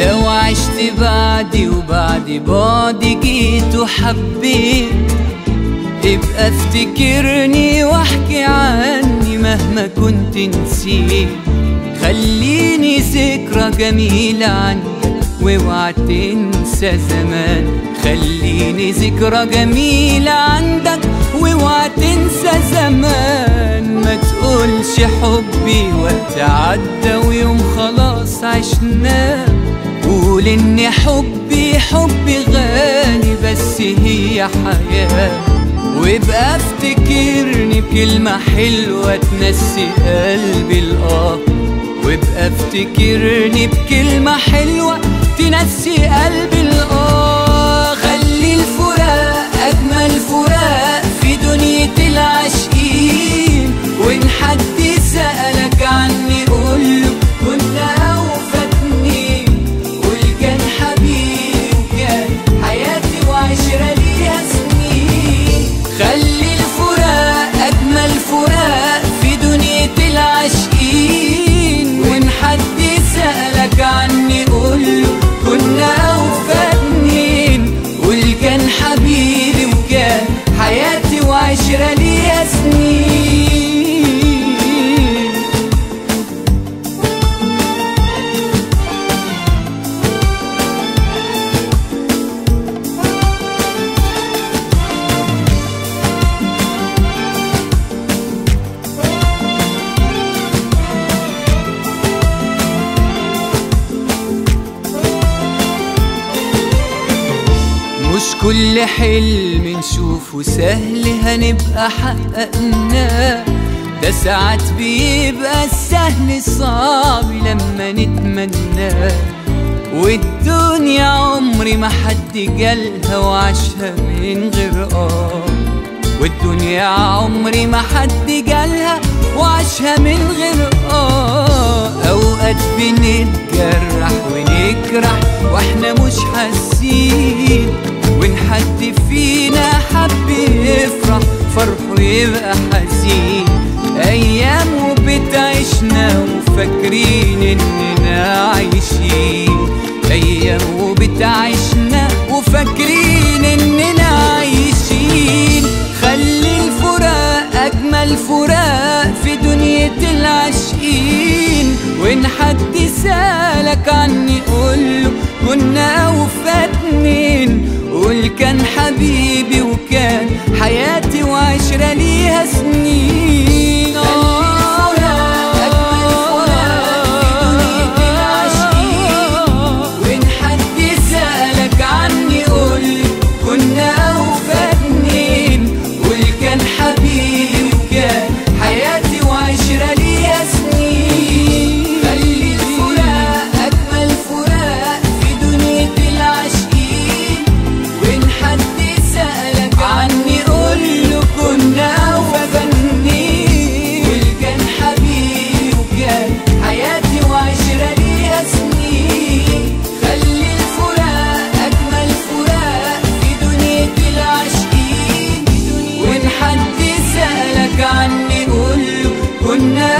لو عشت بعدي وبعد بعدي جيت وحبيت، ابقى افتكرني واحكي عني مهما كنت نسيت. خليني ذكرى جميلة عنك واوعى تنسى زمان، خليني ذكرى جميلة عندك واوعى تنسى زمان. ما تقولش حبي وقت عدى ويوم خلاص عشناه، قول ان حبي حبي غالي بس هي حياة. وابقى افتكرني بكلمة حلوة تنسي قلبي الآه، وابقى افتكرني بكلمة حلوة تنسي قلبي الآه. خلي الفراق أجمل فراق في دنيا العاشقين، وإن حد سألك عني قوله كنا أوفى اتنين. قول كان حبيبي وكان حياتي وعشرة ليها سنين. خلي الفراق أجمل فراق في دنيا العاشقين، وإن حد سألك عني قوله كنا أوفى اتنين. قول كان حبيبي وكان حياتي وعشرة ليها سنين. مش كل حلم نشوفه سهل هنبقى حققناه، ده ساعات بيبقى السهل صعب لما نتمناه. والدنيا عمري ما حد جالها وعاشها من غير آه، والدنيا عمري ما حد جالها وعاشها من غير آه. أوقات بنتجرح ونجرح واحنا مش حاسين، وإن حد فينا حب يفرح فرحه يبقى حزين. أيام وبتعيشنا وفاكرين إننا عايشين، أيام وبتعيشنا وفاكرين إننا عايشين. خلي الفراق أجمل فراق في دنيا العاشقين، وإن حد سألك عني قوله كنا أوفى اتنين. قول كان حبيبي وكان حياتي وعشرة ليها سنين. أجمل فراق في دنيا العاشقين، وإن حد سألك عني قوله كنا أوفى اتنين. قول كان حبيبي وكان حياتي وعشرة ليها سنين. خلي الفراق أجمل فراق في دنيا العاشقين، وإن حد سألك عني قوله كنا أوفى اتنين. قول كان حبيبي وكان حياتي وعشرة ليها سنين. خلي الفراق أجمل فراق في دنيا العاشقين، وإن حد سألك عني قوله كنا